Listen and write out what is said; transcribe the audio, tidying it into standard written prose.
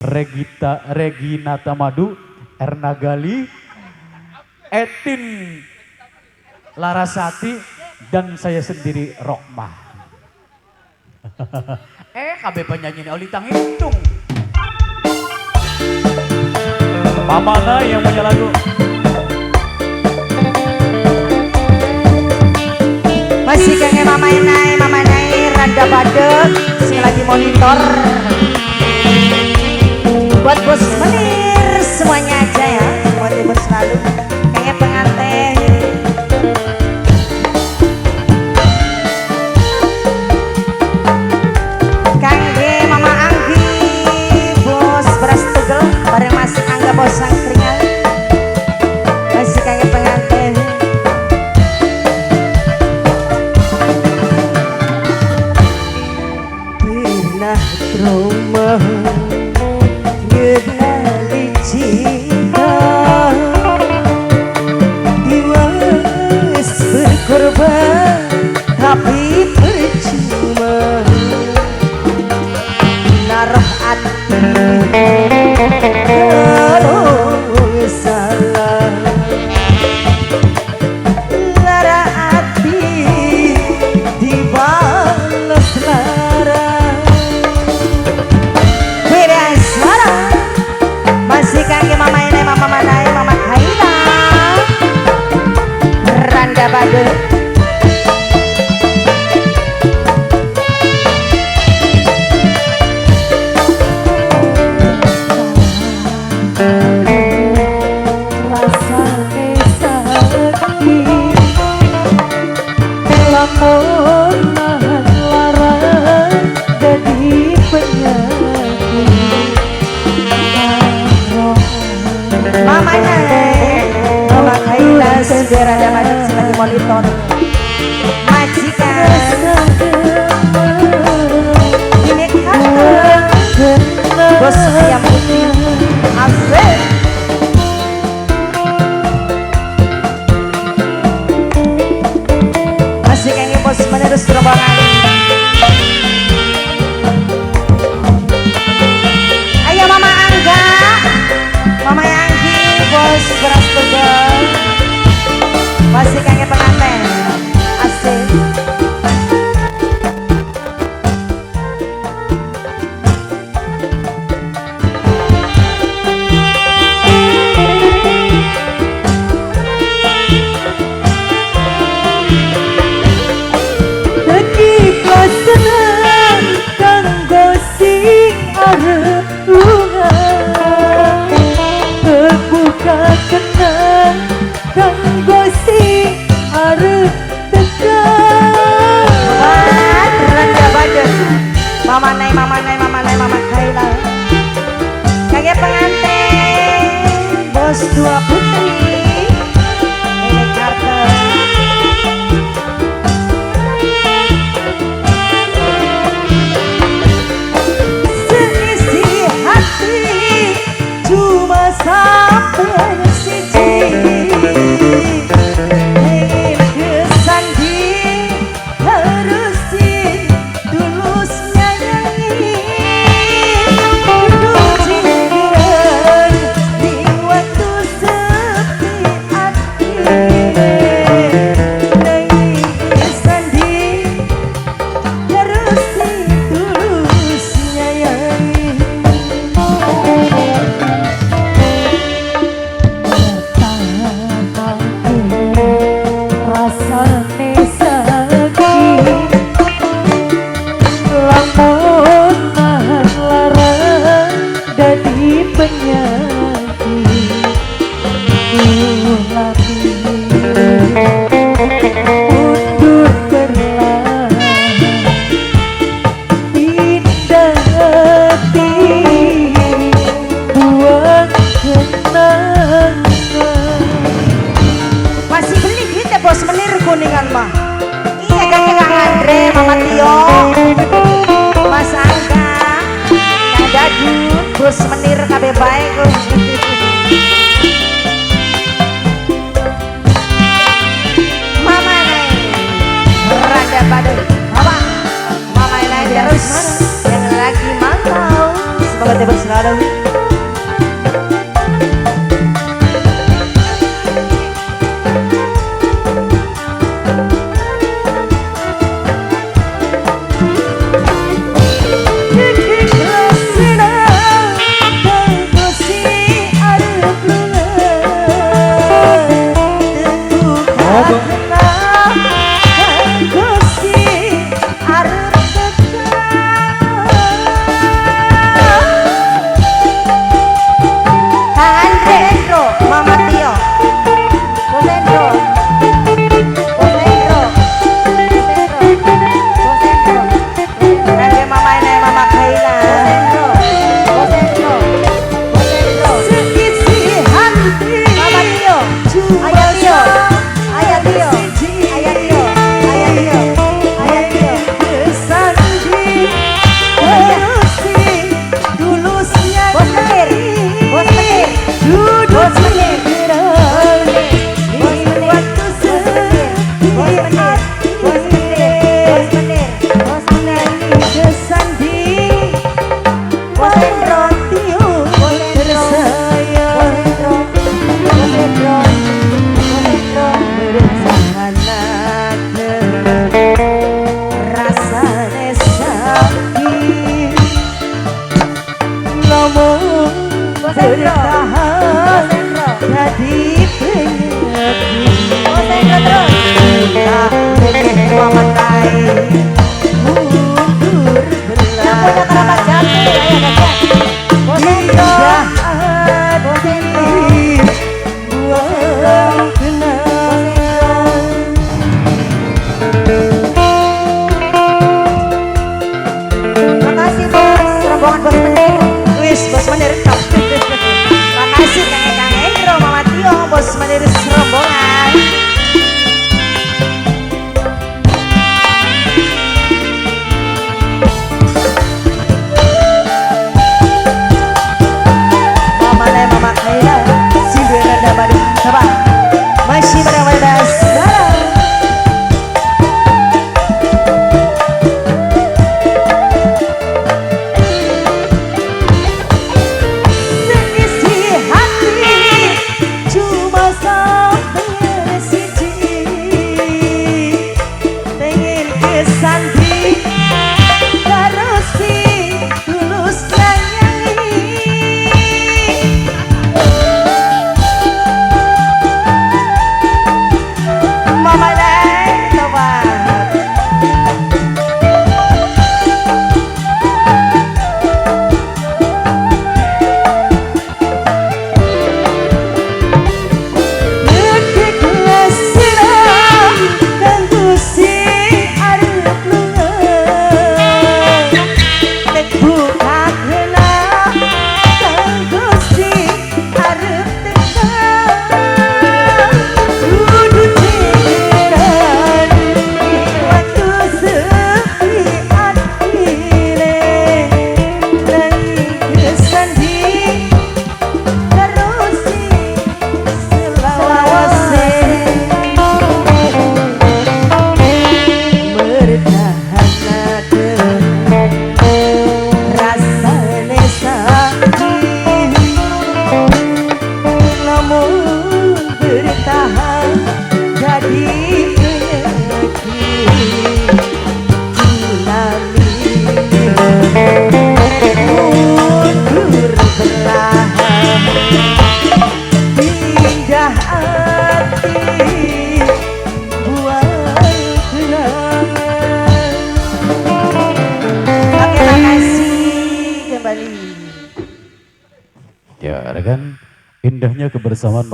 Regita, Regina Tamadu, Erna Gali, Etin Larasati, dan saya sendiri Rokmah. KB penyanyi ini oli tanghitung. Mamana yang punya lagu. Masih kenge Mama Inai, Mama Inai, Randa Badek, sing lagi monitor. Buat bos menir semuanya aja ya, buat ibu selalu. Kenge pengantin. Kangge Mama Anggi, bos beras tugel, bareng Mas Angga bos angkringan. Masih kenge pengantin. Pernah trauma ngenali cinta, diwas berkorban tapi percuma. Naruh hati terus salah, lara hati dibalas lara. Beda suara masih kangge Mama Inai, Mama Manai, Mama Kaila, Randa Badut. Rasane sakit lamun nahan lara dadi penyakit. Mama Inai, Mama Kaila, biar ada Badut lagi monitor. Majikan ini kata bos ayam putih asik. Masih kayaknya bos menerus rombongan. Ayo Mama Angga, Mama Anggi, bos beras tugel. Masih kayaknya pengantin asik. Seneng kanggo sing arep lunga, terbuka kenang kanggo sing arep teka. Randa Badut, Mama Nai, Mama Nai, Mama Nai, Mama Kaila. Kage pengantin bos dua putri ini Carter. Seisi hati cuma sampai siji, ingin kesanding terusin tulus nyanyi. Kudu cindiran di waktu sepi hati, ingin kesanding terusin tulus nyanyi. Rasane sakit lamun nahan lara dadi penyakit. Ku mundur perlahan, pindah hati buang kenangan. Masih beli duit ya bos menir kuningan mah. Iya kakek Kang Andre, Mama Tio, Mas Angga, Kang Dadut, bos menir kabeh bae ku. Mama Nai, Randa Badut, Mama, Mama Nai terus yang lagi mantau. Semoga terus selalu. Lamun bertahan jadi penyakit. Tak memakai mundur berlahan. Indah hati buang kenangan. Makasih bos, rombongan Bos Menir. Wis Bos Menir top. Makasih Kang Endro, Mama Tio, Bos Menir rombongan. Mama Nay, Mama Kaila, si Beranda Badu. Coba masih bareng Basmara. Seisi hati cuma sampai siji, pengen kesandi karo si tulus nyanyi. Mama Nay, coba. Detik lesira kanggo sing arep lunga. Nek buka kena kanggo sing arep teka. Kudu cekeran waktu sepi atine. Nanging kesandi terus selawase. Bertahan rasane sakit, namun bertahan jadi penyakit. Tsunami mundur berlahan, pindah hati buang kenangan. Oke, makasih kembali. Ya, rekan, indahnya kebersamaan.